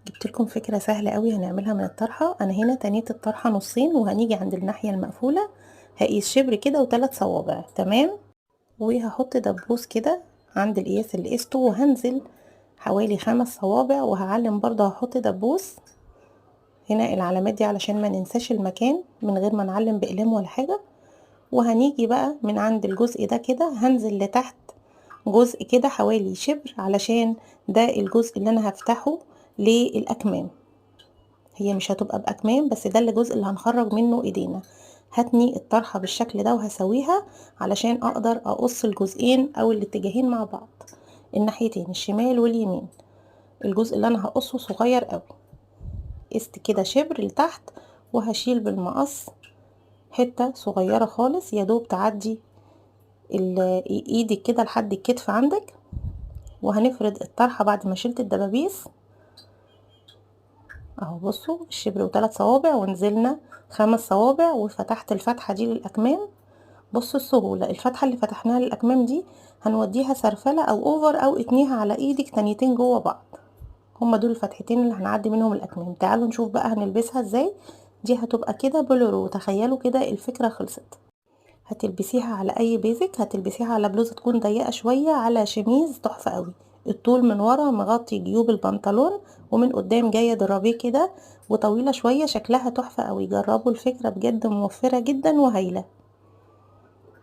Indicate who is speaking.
Speaker 1: جبت لكم فكرة سهلة قوي هنعملها من الطرحة. انا هنا تنيت الطرحة نصين، وهنيجي عند الناحية المقفولة هقيس شبر كده وثلاث صوابع، تمام. وهحط دبوس كده عند القياس اللي قسته، وهنزل حوالي 5 صوابع، وهعلم برضه هحط دبوس هنا العلامات دي علشان ما ننساش المكان من غير ما نعلم بإقلام ولا حاجة. وهنيجي بقى من عند الجزء ده كده هنزل لتحت جزء كده حوالي شبر، علشان ده الجزء اللي انا هفتحه للأكمام. هي مش هتبقى بأكمام، بس ده الجزء اللي هنخرج منه ايدينا. هتني الطرحة بالشكل ده وهسويها علشان اقدر اقص الجزئين او الاتجاهين مع بعض، الناحيتين الشمال واليمين. الجزء اللي انا هقصه صغير قوي، قست كده شبر لتحت، وهشيل بالمقص حتة صغيرة خالص يا دوب تعدي ايدك كده لحد الكتف عندك. وهنفرد الطرحة بعد ما شلت الدبابيس اهو. بصوا الشبر وثلاث صوابع، ونزلنا 5 صوابع، وفتحت الفتحة دي للأكمام. بصوا السهولة، الفتحة اللي فتحناها للأكمام دي هنوديها سرفلة او over او اتنيها على ايدك تانيتين جوه بعض، هما دول الفتحتين اللي هنعدي منهم الأكمام. تعالوا نشوف بقى هنلبسها ازاي. دي هتبقى كده بوليرو، تخيلوا كده الفكرة خلصت. هتلبسيها على اي basic، هتلبسيها على بلوزة تكون ضيقة شوية، على شميز تحفة قوي. الطول من ورا مغطي جيوب البنطلون، ومن قدام جاية درابيه كده وطويلة شوية، شكلها تحفة قوي. جربوا الفكرة بجد، موفرة جدا وهايلة.